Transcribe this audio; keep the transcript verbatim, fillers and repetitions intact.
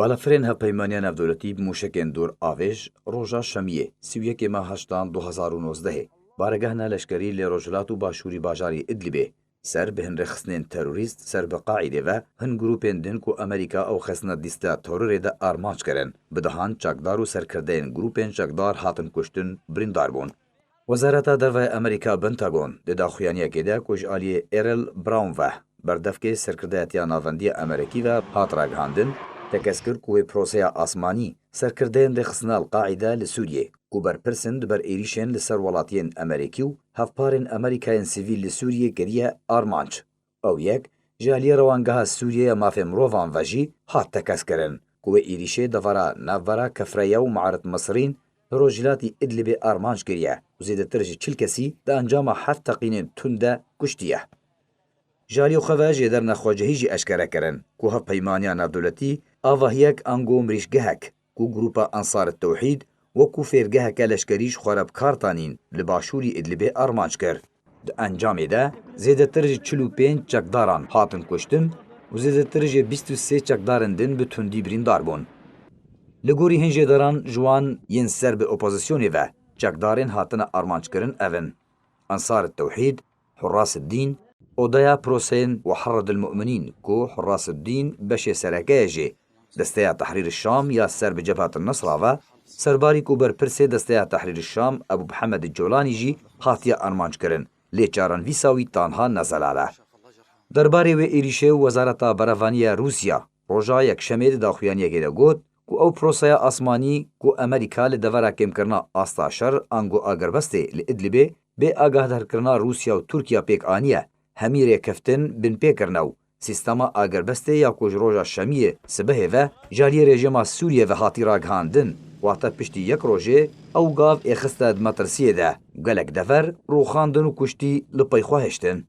Balafirên Hevpeymaniya Navdewletî bi mûşekên dûr avêj roja Şemiyê, sî û yekê meha heştan du hezar û nozdehê, baregehna leşkerî li rojhilat û başûrî bajarî Idlibê, ser bi hin rêxistinên terorîst ser bi Qaîdê ve hin grûpên din ku Amerîka ew xistine dîsta terorê de armanc kirin, bi dehan çekdar û serkirdeyên grûpên çekdar hatin kuştin, birîndar bûn. Wezareta Derve ya Amerîka, Pentagon, di daxuyaniyekê de ku ji aliyê Errol Brown ve, berdevkê serkirdeyetiya navendî ya Amerîkî ve hat ragihandin, tekez kir ku wê proseya asmanî serkirdeyên rêxistina El-Qaîde li Sûriyê, ku berpirs in di ber êrîşên li ser welatiyên Amerîkî û hevparên Amerîkayên sivîl li Sûriyê kiriye armanc. Ew yek ji aliyê Rewangeha Sûriyê ya Mafê Mirovan ve jî hat tekez kirin, ku wê êrîşê devera navbera Kefreye û Marit Misrîn li rojhilatî Idlibê armanc kiriye û zêdetir ji çil kesî di encama heft teqînên tund de kuştiye. Ji aliyê xwe ve jêderên xwecihî jî eşkere kirin ku Hevpeymaniya Navdewletî avahiyek ango mirîşkgehek ku grûpa Ensar Tewhîd wekû fêrgeheke leşkerî ji xwe re bi kar tanîn, li başûrî Idlibê armanc kir. Di encamê de zêdetir ji çil û pênc çekdaran hatin kuştin û zêdetir ji bîst û sê çekdarên din bi tundî birîndar bûn. Li gorî hin jêderan, ji wan yên ser bi opozisyonê ve çekdarên hatine armanckirin ev in: Ensar Tewhîd, Hurras Dîn, Odeya Proseyên Weherridil Mu'minîn, ku Hurras Dîn beşê sereke ye jê, Desteya Tehrîr Şam ya ser bi Cebhat Nusra ve, serbarî ku berpirsê Desteya Tehrîr Şam Ebû Mihemed Colanî jî hatiye armanc kirin, lê çarenvîsa wî tanha nezelal e. Derbarê wê êrîşê Wezareta Berevanî ya Rûsya roja Yekşemê di daxuyaniyekê de got ku ew proseya asmanî ku Amerîka li devera kêmkirina asta şer ango agirbestê li Idlibê bê agahdarkirina Rûsya û Tirkiye pêk aniye, hemî rêkeftin binpê kirine û sîstema agirbestê ya ku ji roja Şemiyê sibehê ve ji aliyê rejîma Sûriyê ve hatî ragihandin, wate piştî yek rojê ew gav êxiste di metirsiyê de û gelek dever rûxandin û kuştî li pey xwe hiştin.